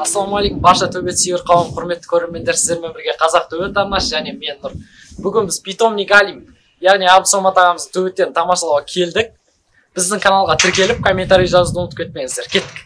Ассалаумағалейкум барша төбет сүйер қауым, құрметті көрермендер, сіздермен бірге Қазақ төбет арнасы және мен Нұр. Бүгін біз питомник Алим, яғни Абдусамат ағамыздың төбеттерін тамашалауға келдік. Біздің каналға тіркеліп, комментарий жазуды ұмытып кетпеңіздер. Кеттік.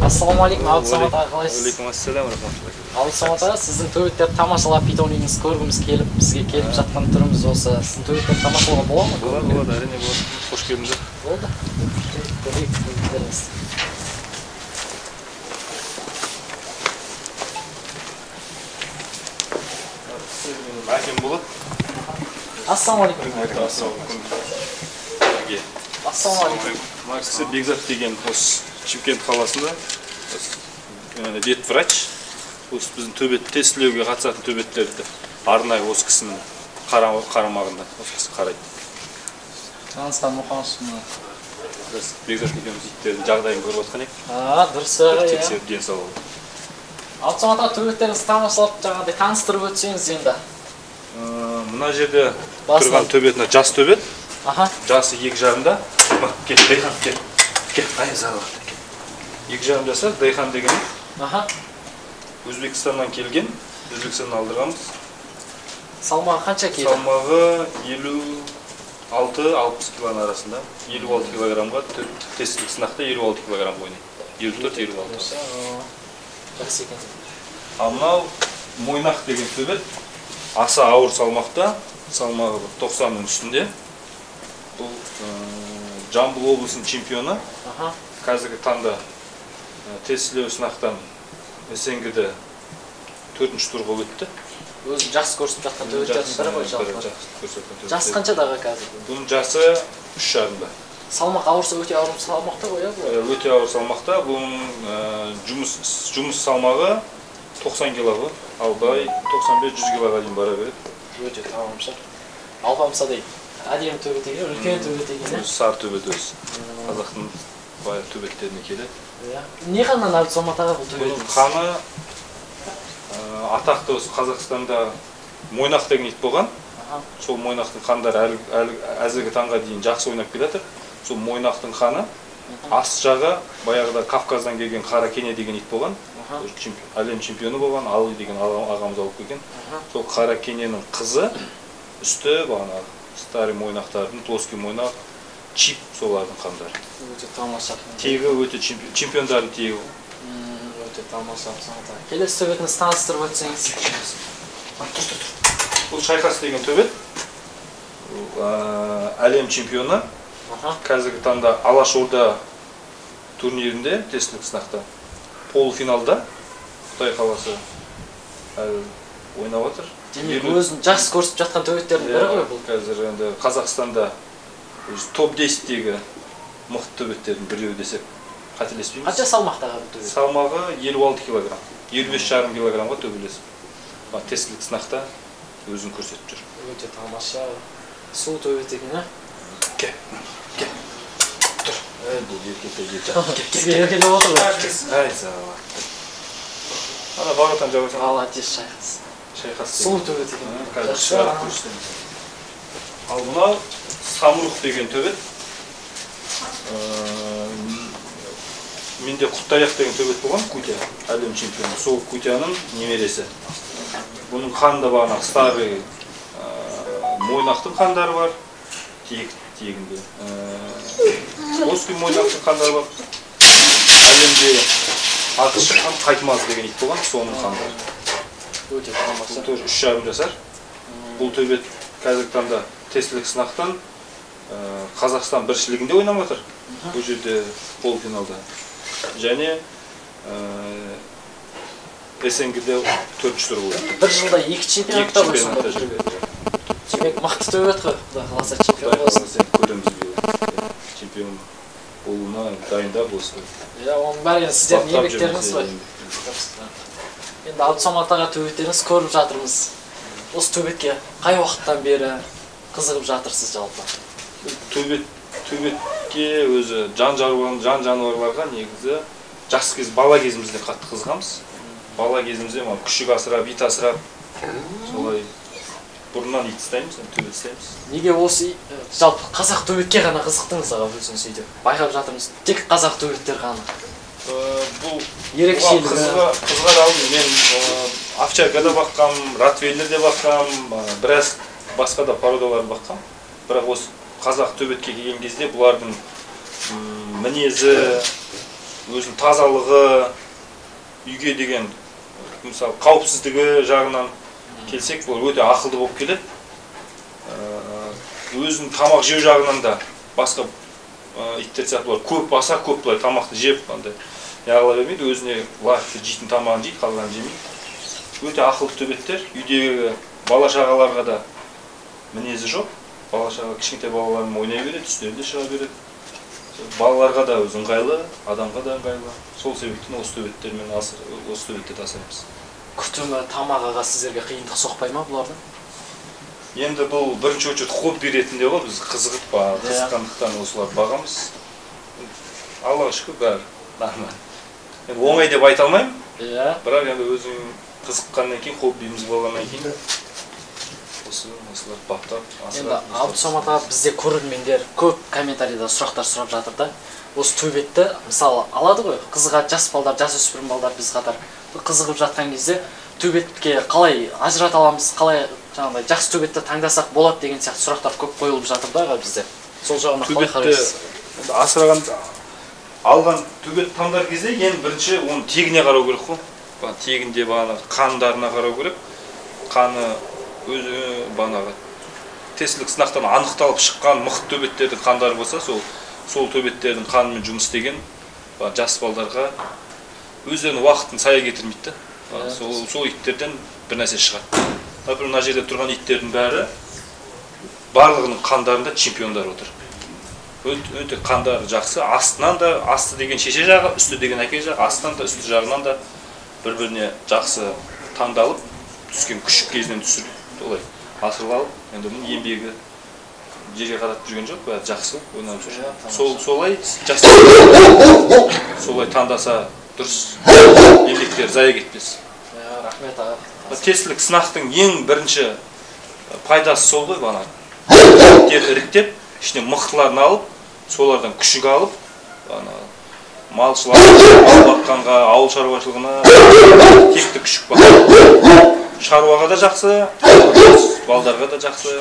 Ассалаумағалейкум, Абдусамат аға, қалайсыз? Алейкум ассалам, рахматуллах. Абдусамат аға, сіздің төбеттерді тамашалап питомнигіңізді көргіміз келіп, бізге келіп жатқан түріміз осы. Сіздің төбеттерді тамашалауға бола ма? Болады, болады, әрине болады. Қош келдіңіздер. Болды. Көрейік төбеттеріңізді. Менің әкем болады. Ассалаумағалейкум. Ассалаумағалейкум. Ассалаумағалейкум. Мына кісі Бекзат деген осы Шымкент қаласында ветврач. Осы біздің төбет тестілеуге қатысатын төбеттерді арнайы осы кісінің қарамағында осы кісі қарайды. Танысқан мұқаншымын. Біз Бекзат екеуміз иттердің жағдайын көріп отқан едік. Дұрыс аға, иә. Тексеріп денсаулығын. Абдусамат аға, төбеттеріңізді тамашалап жаңағыдай таныстырып өтсеңіз енді. Мына жерде тұрған төбет, мына жас төбет. Жасы 2,5-да. Кел, Дайхан, кел. Кел, ай, зала. 2,5 жасар, Дайхан деген. Өзбекстаннан келген, Өзбекстаннан алдырғанбыз. Салмағы қанша келді? Салмағы 56-60 килоның арасында. 56 килограммға, тесттік сынақта 56 килограмм ойнайды. 54-56. Жақсы екен. Ал мынау Мойнақ деген төбет, аса ауыр салмақта, салмағы 90-ның үстінде. Бұл Жамбыл облысының чемпионы. Қазіргі таңда тестілеу сынақтан СНГ-де 4-ші турға өтті. Өзін жақсы көрсетіп жатқан төбеттердің бірі ғой жалпы. Жасы қаншадағы қазір? Бұның жасы 3,5-да. Салмақ ауырса өте ауыр салмақта ғой, иә бұл? Өте ауыр салмақта. Бұның жұмыс салмағы 90 кило ғой. Ал былай 95-100 килоға дейін бара береді. Өте тамаша. Алпамсадай әдемі төбет екен, үлкен төбет екен, иә? Сары төбет өзі. Қазақтың баяғы төбеттеріне келеді. Не қаннан Абдусамат аға бұл төбет? Бұның қаны атақты осы Қазақстанда Мойнақ деген ит болған. Сол Мойнақтың қандары әзіргі таңға дейін жақсы ойнап келе жатыр. Сол Мойнақтың қаны ас жағы баяғыда Кавказдан келген Қара Кене деген ит болған. Әлем чемпионы болған, Али деген ағамыз алып келген. Сол Қара Кененің қызы үсті бағанағы старый мойнақтардың, плоский мойнақ, чип солардың қандары. Өте тамаша. Тегі өте чемпиондардың тегі. Өте тамаша. Келесі төбетіңізді таныстырып өтсеңіз. Бұл Шайқас деген төбет. Әлем чемпионы. Қазіргі таңда Алашорда турнирінде, тестілік сынақта полуфиналда Қытай қаласы әлі ойнап отыр. Демек, өзін жақсы көрсетіп жатқан төбеттердің бірі ғой бұл. Қазір енді Қазақстанда топ 10-тегі мықты төбеттердің біреуі десек қателеспейміз. Қанша салмақтағы бұл төбет? Салмағы 56 килограмм. 55,5 килограммға төбелесіп. Тестілік сынақта өзін көрсетіп жүр. Өте тамаша. Сұлу төбет екен, ә? Кел, кел. Тұр. Әй, бұл еркекте ет. Сізге еркелеп отыр ғой. Әй, зала. Ана бағытан жабасың. Молодец, Шайқас. Шайқас. Сұлу төбет екен. Қазір шығарып көрсетеміз. Ал мынау Самұрық деген төбет. Менде Құттаяқ деген төбет болған, Кутя, әлем чемпионы. Сол Кутяның немересі. Бұның қанында бағанағы старый Мойнақтың қандары бар, тегінде. Плоский Мойнақтың қандары бар. Әлемде аты шыққан Қайтмаз деген ит болған, соның қандары. Өте тамаша. Бұл тоже 3,5 жасар. Бұл төбет қазіргі таңда тестілік сынақтан Қазақстан біріншілігінде ойнап отыр. Бұл жерде полуфиналда. Және СНГ-де 4-ші тур болды. Бір жылда 2 чемпионатта Екі чемпионатта жүрді. Демек, мықты төбет қой. Құдай қаласа чемпион болсын. Көреміз биыл. Чемпион болуына дайындап осы. Иә, оның бәрі енді сіздердің еңбектеріңіз ғой. Енді Абдусамат аға төбеттеріңіз көріп жатырмыз. Осы төбетке қай уақыттан бері қызығып жатырсыз жалпы? Төбетке өзі жан жануарларға негізі жас кез, бала кезімізде қатты қызығамыз. Бала кезімізде күшік асырап, ит асырап, солай бұрыннан ит ұстаймыз, төбет ұстаймыз. Неге осы жалпы қазақ төбетке ғана қызықтыңыз аға, өзіңіз үйде? Байқап жатырмыз, тек қазақ төбеттер ғана. Бұл ерекшелігі. Қызғар алдым, мен овчарка да баққам, ротвейлер де баққам, біраз басқа да породалар баққам. Бірақ осы қазақ төбетке келген кезде бұлардың мінезі, өзінің тазалығы, үйге деген мысалы қауіпсіздігі жағынан келсек, бұл өте ақылды болып келеді. Өзінің тамақ жеу жағынан да басқа иттер сияқты бұлар көп баса, көп былай тамақты жеп андай неғыла бермейді, өзіне лайықты жейтін тамағын жейді, қалғанын жемейді. Өте ақылды төбеттер, үйдегі бала шағаларға да мінезі жоқ. Бала шаға кішкентай балалармен ойнай береді, үстеріне шыға береді. Балаларға да өзі ыңғайлы, адамға да ыңғайлы. Сол себептен осы төбеттермен осы төбеттерді асыраймыз. Күтімі, тамағы аға сіздерге қиындық соқпай ма бұлардың? Енді бұл бірінші очередь хобби ретінде ғой, біз қызығып, қызыққандықтан осыларды бағамыз. Аллаға шүкір, бәрі нормально. Енді оңай деп айта алмаймын. Бірақ енді өзім қызыққаннан кейін, хоббиіміз болғаннан кейін осыларды баптап, асырап. Енді Абдусамат аға, бізде көрермендер көп комментарийда сұрақтар сұрап жатыр да. Осы төбетті мысалы алады ғой, қызығады жас балдар, жасөспірім балдар біз қатар қызығып жатқан кезде төбетке қалай ажырата аламыз, қалай жаңағыдай жақсы төбетті таңдасақ болады деген сияқты сұрақтар көп қойылып жатыр да аға бізде. Сол жағына қалай қарайсыз? Төбетті асыраған, алған төбет таңдар кезде ең бірінші оның тегіне қарау керек қой. Тегінде бағанағы қандарына қарау керек. Қаны өзі бағанағы тестілік сынақтан анықталып шыққан мықты төбеттердің қандары болса, сол төбеттердің қанымен жұмыс істеген жас балдарға өздерінің уақытын сая кетірмейді да. Сол иттерден бір нәрсе шығады. Например, мына жерде тұрған иттердің бәрі барлығының қандарында чемпиондар отыр. Өте қандары жақсы. Астынан да, асты деген шеше жағы, үсті деген әке жағы, астынан да, үсті жағынан да бір-біріне жақсы таңдалып, түскен күшік кезінен түсіріп, олай асырылып, енді бұның еңбегі жерге қаратып жүрген жоқ, бәрі жақсы ойнап жүр. Солай жас солай таңдаса дұрыс, еңбектері зая кетпес. Рахмет аға. Тестілік сынақтың ең бірінші пайдасы сол ғой, бағана иттер іріктеп, ішіне мықтыларын алып, солардан күшік алып, бағана малшылар, мал баққанға, ауыл шаруашылығына текті күшік баққан. Шаруаға да жақсы, балдарға да жақсы.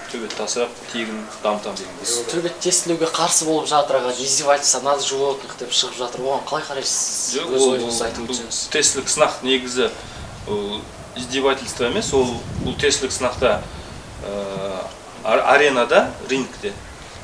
Төбетті асырап, тегін дамытам деген. Төбет тестілеуге қарсы болып жатыр аға, издевательство над животных деп шығып жатыр. Оған қалай қарайсыз? Өз ойыңызды айтып өтсеңіз. Тестілік сынақ негізі издевательство емес, ол бұл тестілік сынақта аренада, рингте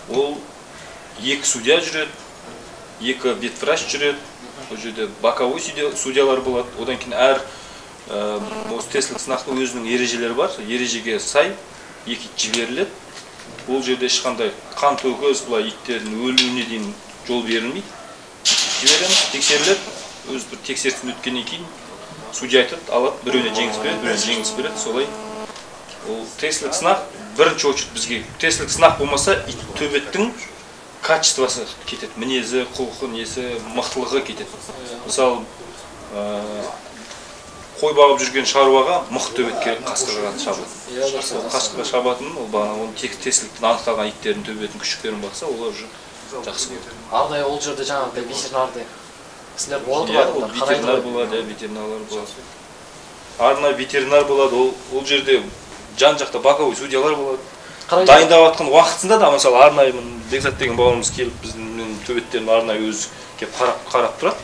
ол екі судья жүреді, екі ветврач жүреді, ол жерде боковой судьялар болады. Одан кейін әр осы тестілік сынақтың өзінің ережелері бар, ережеге сай екі ит жіберіледі. Ол жерде ешқандай қан төгіс, былай иттердің өлуіне дейін жол берілмейді. Жібереміз, тексеріледі. Өз бір тексерістен өткеннен кейін судья айтады, алады, біреуіне жеңіс береді, біреуіне жеңіс береді. Солай. Ол тестілік сынақ бірінші очередь бізге тестілік сынақ болмаса ит төбеттің качествосы кетеді, мінезі, құлқы, несі, мықтылығы кетеді. Мысалы, қой бағып жүрген шаруаға мықты төбет керек, қасқырға шабатын. Ол қасқырға шабатын, ол бағана оның тек тестіліктен анықталған иттердің төбетін, күшіктерін бақса, олар уже жақсы болады. Арнайы ол жерде жаңағыдай ветеринарный кісілер болады ғой, ол ветеринар болады, ветеринарлар болады. Арнайы ветеринар болады, ол жерде жан-жақта боковой судьялар болады. Дайындап жатқан уақытысында да, мысалы, арнайы Бекзат деген бауырымыз келіп, біздің төбеттерін арнайы өзі келіп қарап тұрады.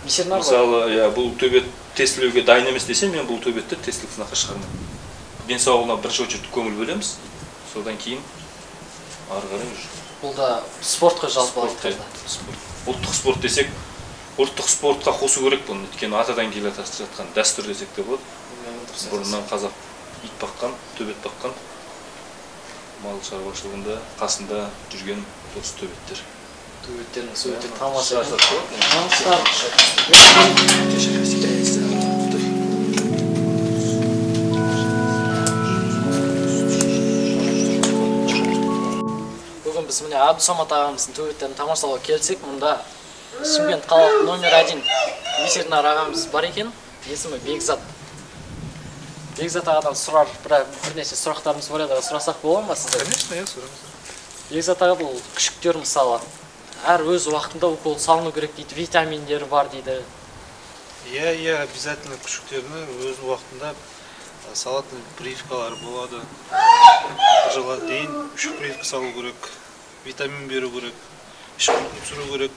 Ветеринар мысалы, бұл төбет тестілеуге дайын емес десе, мен бұл төбетті тестілік сынаққа шығармаймын. Денсаулығына бірінші очередь көңіл бөлеміз, содан кейін ары қарай уже. Бұл да спорт қой жалпы айтқанда. Ұлттық спорт десек, ұлттық спортқа қосу керек бұны, өйткені атадан келе жатқан дәстүр десек те болады. Бұрыннан қазақ ит баққан, төбет баққан, мал шаруашылығында қасында жүрген осы төбеттер. Төбеттеріңіз өте тамаша. біз міне Әбдусамат ағамыздың төбеттерін тамашалауға келсек, мұнда Шымкент қалалық номер 1 ветеринар ағамыз бар екен, есімі Бекзат. Бекзат ағадан сұрар бірнеше сұрақтарымыз бар еді, сұрасақ бола ма сіздер? Конечно, иә, сұраңыз. Бекзат аға, бұл күшіктер мысалы әр өз уақытында укол салыну керек дейді, витаминдері бар дейді. Иә, иә, обязательно күшіктерді өз уақытында салатын прививкалар болады. Бір жылға дейін 3 прививка салу керек, витамин беру керек, іш құртын түсіру керек,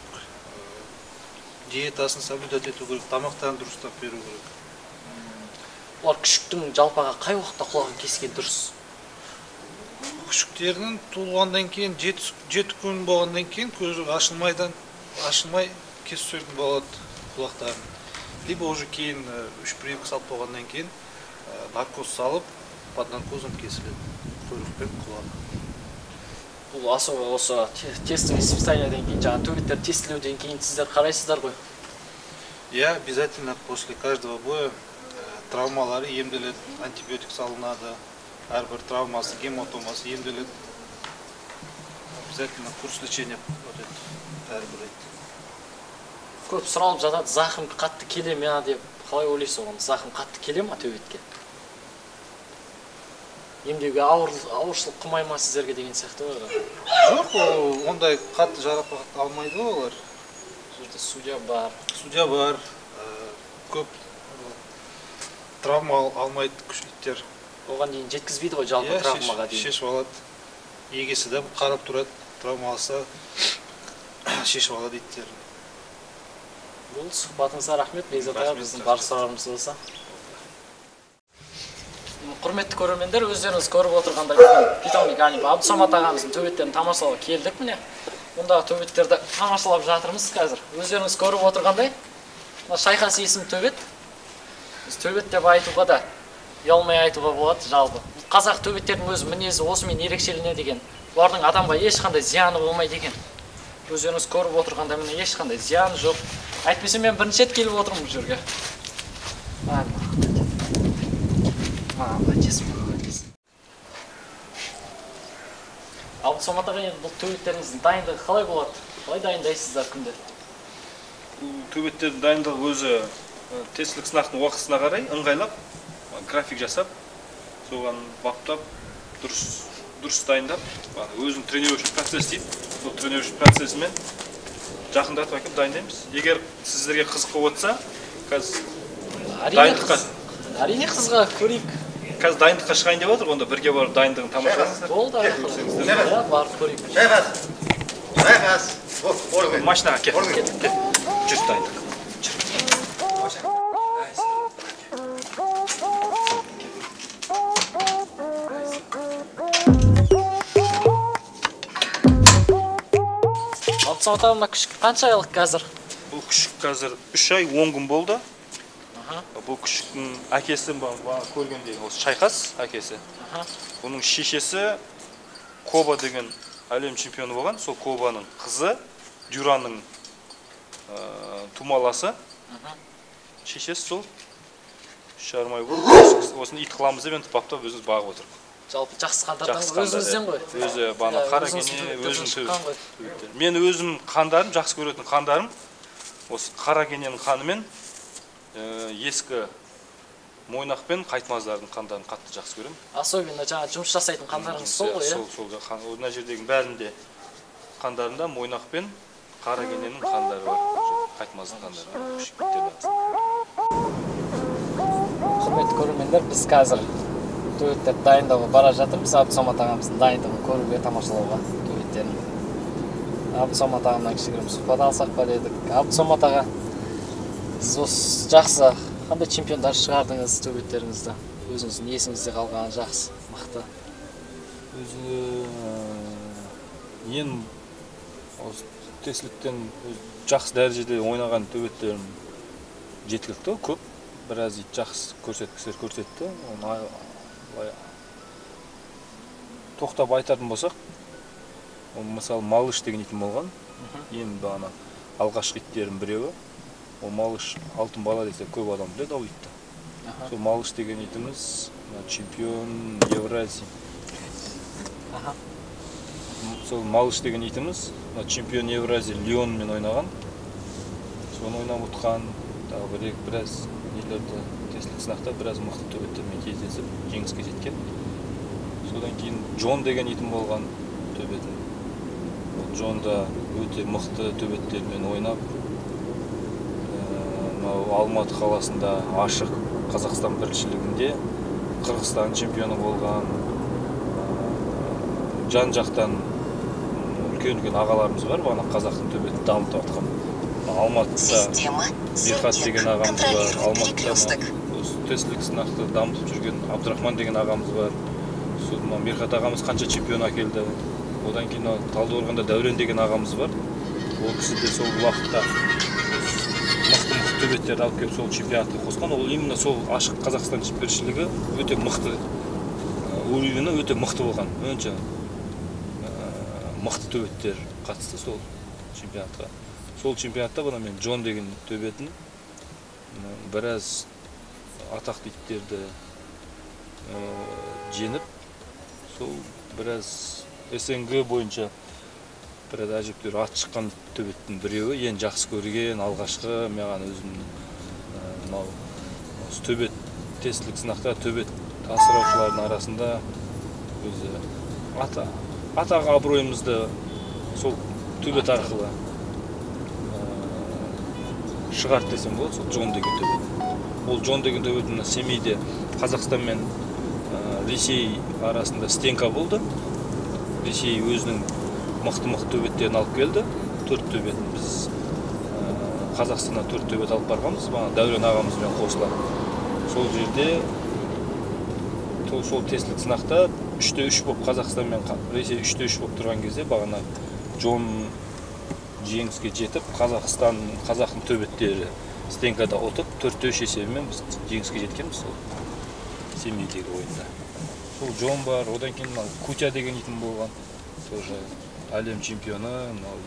диетасын соблюдать ету керек, тамақтарын дұрыстап беру керек. Олар күшіктің жалпаға қай уақытта құлағын кескен дұрыс? Күшіктерінің туылғаннан кейін 7 күн болғаннан кейін көзі ашылмай кесіп тастайтын болады құлақтарын. Либо уже кейін 3 прививка салып болғаннан кейін наркоз салып, под наркозом кесіледі құйрық пен құлақ. Бұл особо осы тестовый испытаниядан кейін, жаңа төбеттер тестілеуден кейін сіздер қарайсыздар ғой? Иә, обязательно после каждого боя травмалары емделеді, антибиотик салынады, әрбір травмасы, гематомасы емделеді. Обязательно курс лечения өтеді әрбір ит. Көп сұралып жатады, зақым қатты келе ме деп. Қалай ойлайсыз оған? Зақым қатты келе ме төбетке? Емдеуге ауыршылық қылмай ма сіздерге деген сияқты ғой? Жоқ, ол ондай қатты жарақат алмайды ғой олар. Бұл жерде судья бар. Судья бар, көп травма алмайды күш иттер. Оған дейін жеткізбейді ғой жалпы травмаға дейін. Шешіп алады. Егесі де қарап тұрады, травма алса шешіп алады иттер. Бұл сұхбатыңызға рахмет, Бекзат аға, біздің бар сұрағымыз болса. Құрметті көрермендер, өздеріңіз көріп отырғандай питомник Алим Әбдусамат ағамыздың төбеттерін тамашалауға келдік міне. Мұндағы төбеттерді тамашалап жатырмыз қазір. Өздеріңіз көріп отырғандай, мына Шайқас есімді төбет. Біз төбет деп айтуға да ұялмай айтуға болады жалпы. Қазақ төбеттерінің өз мінезі осымен ерекшеленеді екен. Бұлардың адамға ешқандай зияны болмайды екен. Өздеріңіз көріп отырғандай міне ешқандай зияны жоқ. Әйтпесе мен бірінші рет келіп отырмын бұл жерге. Молодец, молодец. Әбдусамат аға, енді бұл төбеттеріңіздің дайындығы қалай болады? Қалай дайындайсыздар күнде? Бұл төбеттердің дайындығы өзі тестілік сынақтың уақытысына қарай ыңғайлап, график жасап, соған баптап, дұрыс дайындап, өзінің тренировочный процесс дейді, сол тренировочный процесімен жақындатып әкеліп дайындаймыз. Егер сіздерге қызық болып отырса, қазір дайындыққа әрине қызға көрейік. Қазір дайындыққа шығайын деп отыр, онда бірге барып дайындығын тамашалаңыздар. Болды, иә, барып көрейік. Шайқас! Шайқас! Машинаға кел. Кел. Жүр дайындық. Жүр. Әбдусамат аға, мына күшік қанша айлық қазір? Бұл күшік қазір 3 ай 10 күн болды. Бұл күшіктің әкесі бағана көргендей осы Шайқас әкесі. Бұның шешесі Коба деген әлем чемпионы болған. Сол Кобаның қызы Дюранның тумаласы. Шешесі сол 3,5 ай болды. Осыны ит қыламыз деп енді баптап өзіміз бағып отырмыз. Жалпы жақсы қандардан өзіңізден ғой. Өзі бағана Қаракене, өзінің төбеттері. Мен өзім қандарым, жақсы көретін қандарым осы Қаракененің қанымен ескі Мойнақ пен Қайтмаздардың қандарын қатты жақсы көремін. Особенно жаңа жұмыс жасайтын қандарыңыз сол ғой, иә? Сол, мына жердегі бәрінде қандарында Мойнақ пен Қаракененің қандары бар. Қайтмаздың қандары бар. Күшік иттердің арасында. Құрметті көрермендер, біз қазір төбеттерді дайындауға бара жатырмыз. Әбдусамат ағамыздың дайындығын көруге, тамашалауға төбеттерін. Әбдусамат ағамнан кішігірім сұхбат алсақ па дедік. Әбдусамат аға, сіз осы жақсы қандай чемпиондар шығардыңыз төбеттеріңізді? Өзіңіздің есіңізде қалған жақсы, мықты. Өзі ең осы тестіліктен жақсы дәрежеде ойнаған төбеттерім жеткілікті, көп. Біраз ит жақсы көрсеткіштер көрсетті. Оны былай тоқтап айтатын болсақ, ол мысалы Малыш деген итім болған. Ең бағана алғашқы иттерім біреуі. Ол Малыш алтын бала десе көп адам біледі ол итті. Сол Малыш деген итіміз чемпион Евразии. Сол Малыш деген итіміз мына чемпион Евразия Лионмен ойнаған. Соны ойнап ұтқан, тағы бір екі біраз нелерді тестілік сынақта біраз мықты төбеттермен кездесіп жеңіске жеткен. Содан кейін Джон деген итім болған төбетін. Ол Джон да өте мықты төбеттермен ойнап, мынау Алматы қаласында ашық Қазақстан біріншілігінде Қырғызстан чемпионы болған. Жан жақтан үлкен-үлкен ағаларымыз бар, бағана қазақтың төбетін дамытып жатқан. Алматыда Мирхат деген ағамыз бар, Алматыда осы тестілік сынақты дамытып жүрген Абдрахман деген ағамыз бар. Сол Мирхат ағамыз қанша чемпион әкелді. Одан кейін Талдықорғанда Дәурен деген ағамыз бар. Ол кісі де сол уақытта мықты-мықты төбеттерді алып келіп сол чемпионатқа қосқан. Ол именно сол ашық Қазақстан біріншілігі өте мықты, уровені өте мықты болған. Өте мықты төбеттер қатысты сол чемпионатқа. Сол чемпионатта бұны мен Джон деген төбетін біраз атақты иттерді жеңіп, сол біраз СНГ бойынша біраз әжептәуір ат шыққан төбеттің біреуі. Ең жақсы көрген алғашқы маған өзімнің мынау осы төбет тестілік сынақта төбет асыраушылардың арасында өзі атақ абыройымызды сол төбет арқылы шығарды десем болады, сол Джон деген төбет. Ол Джон деген төбет мына Семейде Қазақстан мен Ресей арасында стенка болды. Ресей өзінің мықты-мықты төбеттерін алып келді. 4 төбетін біз Қазақстаннан 4 төбет алып барғанбыз, бағана Дәурен ағамызбен қосыла. Сол жерде сол тестілік сынақта 3-3 болып Қазақстан мен Ресей 3-3 болып тұрған кезде бағана Джон жеңіске жетіп, Қазақстан, қазақтың төбеттері стенкада ұтып, 4-3 есебімен біз жеңіске жеткенбіз сол Семейдегі ойында. Сол Джон бар, одан кейін мынау Кутя деген итім болған, тоже әлем чемпионы, мынау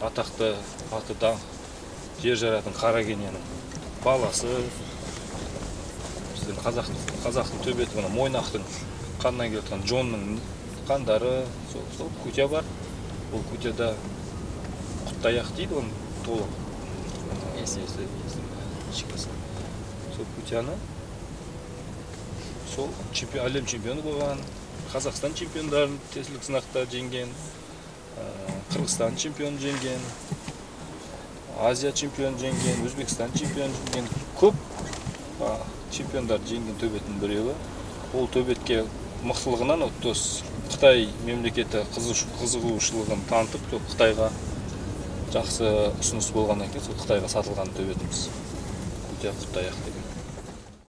атақты аты даңқ жер жаратын Қаракененің баласы. Біздің қазақтың төбеті мына Мойнақтың қанынан келе жатқан Джонның қандары, сол Кутя бар. Ол Кутяда Құттаяқ дейді оның толық есімі. Сол Кутяны сол әлем чемпионы болған, Қазақстан чемпиондарын тестілік сынақта жеңген, Қырғызстан чемпионын жеңген, Азия чемпионын жеңген, Өзбекстан чемпионын жеңген, көп чемпиондар жеңген төбеттің біреуі. Ол төбетке мықтылығынан Қытай мемлекеті қызығушылығын танытып, сол Қытайға жақсы ұсыныс болғаннан кейін сол Қытайға сатылған төбетіміз. Кутя Құттаяқ деген.